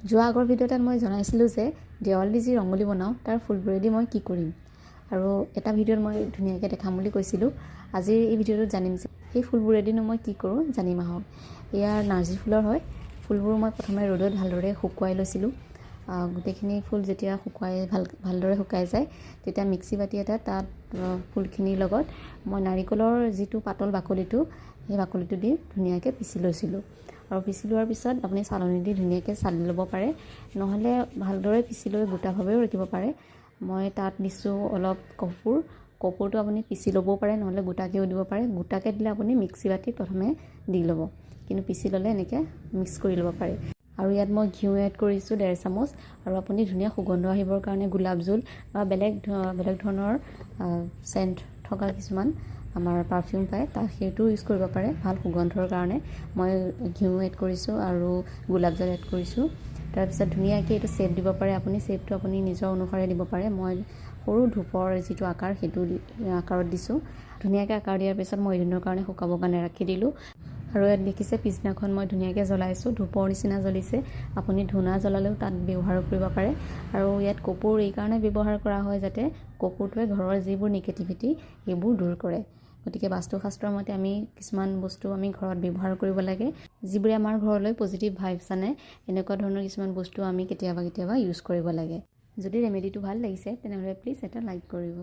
যোৱা আগৰ ভিডিঅ' এটাত মই জনাইছিলোঁ যে দেৱালী যি ৰংগোলী বনাওঁ, তাৰ ফুলবোৰেদি মই কি কৰিম আৰু এটা ভিডিঅ'ত মই ধুনীয়াকৈ দেখাম বুলি কৈছিলোঁ। আজিৰ এই ভিডিঅ'টোত জানিম যে সেই ফুলবোৰেদিনো মই কি কৰোঁ। জানিম আহক। এয়া নাৰ্জী ফুলৰ হয়। ফুলবোৰ মই প্ৰথমে ৰ'দত ভালদৰে শুকুৱাই লৈছিলোঁ। গোটেইখিনি ফুল যেতিয়া শুকুৱাই ভালদৰে শুকাই যায়, তেতিয়া মিক্সি বাতি এটা তাত ফুলখিনিৰ লগত মই নাৰিকলৰ যিটো পাতল বাকলিটো, সেই বাকলিটো দি ধুনীয়াকৈ পিচি লৈছিলোঁ। আৰু পিচি লোৱাৰ পিছত আপুনি চালনী দি ধুনীয়াকৈ চালি ল'ব পাৰে, নহ'লে ভালদৰে পিচি লৈ গোটাভাৱেও ৰাখিব পাৰে। মই তাত দিছোঁ অলপ কৰ্পূৰ। কৰ্পূৰটো আপুনি পিচি ল'বও পাৰে, নহ'লে গোটাকৈও দিব পাৰে। গোটাকৈ দিলে আপুনি মিক্সি বাতিত প্ৰথমে দি ল'ব, কিন্তু পিচি ল'লে এনেকৈ মিক্স কৰি ল'ব পাৰে। আৰু ইয়াত মই ঘিউ এড কৰিছোঁ 1.5 চামুচ। আৰু আপুনি ধুনীয়া সুগন্ধ আহিবৰ কাৰণে গোলাপ জল বা বেলেগ বেলেগ ধৰণৰ চেণ্ট থকা কিছুমান আমাৰ পাৰফিউম পায়, তাক সেইটোও ইউজ কৰিব পাৰে ভাল সুগন্ধৰ কাৰণে। মই ঘিউ এড কৰিছোঁ আৰু গোলাপ জল এড কৰিছোঁ। তাৰপিছত ধুনীয়াকৈ এইটো শ্বেপ দিব পাৰে আপুনি। শ্বেপটো আপুনি নিজৰ অনুসাৰে দিব পাৰে। মই সৰু ধূপৰ যিটো আকাৰ, সেইটো আকাৰত দিছোঁ। ধুনীয়াকৈ আকাৰ দিয়াৰ পিছত মই এদিনৰ কাৰণে শুকাবৰ কাৰণে ৰাখি দিলোঁ। আৰু ইয়াত দেখিছে, পিছদিনাখন মই ধুনীয়াকৈ জ্বলাইছোঁ, ধূপৰ নিচিনা জ্বলিছে। আপুনি ধূনা জ্বলালেও তাত ব্যৱহাৰ কৰিব পাৰে। আৰু ইয়াত কৰ্পূৰ এইকাৰণে ব্যৱহাৰ কৰা হয় যাতে কৰ্পূৰটোৱে ঘৰৰ যিবোৰ নিগেটিভিটি, সেইবোৰ দূৰ কৰে। গতিকে বাস্তুশাস্ত্ৰৰ মতে আমি কিছুমান বস্তু আমি ঘৰত ব্যৱহাৰ কৰিব লাগে, যিবোৰে আমাৰ ঘৰলৈ পজিটিভ ভাইবছ আনে। এনেকুৱা ধৰণৰ কিছুমান বস্তু আমি কেতিয়াবা কেতিয়াবা ইউজ কৰিব লাগে। যদি ৰেমেডিটো ভাল লাগিছে, তেনেহ'লে প্লিজ এটা লাইক কৰিব।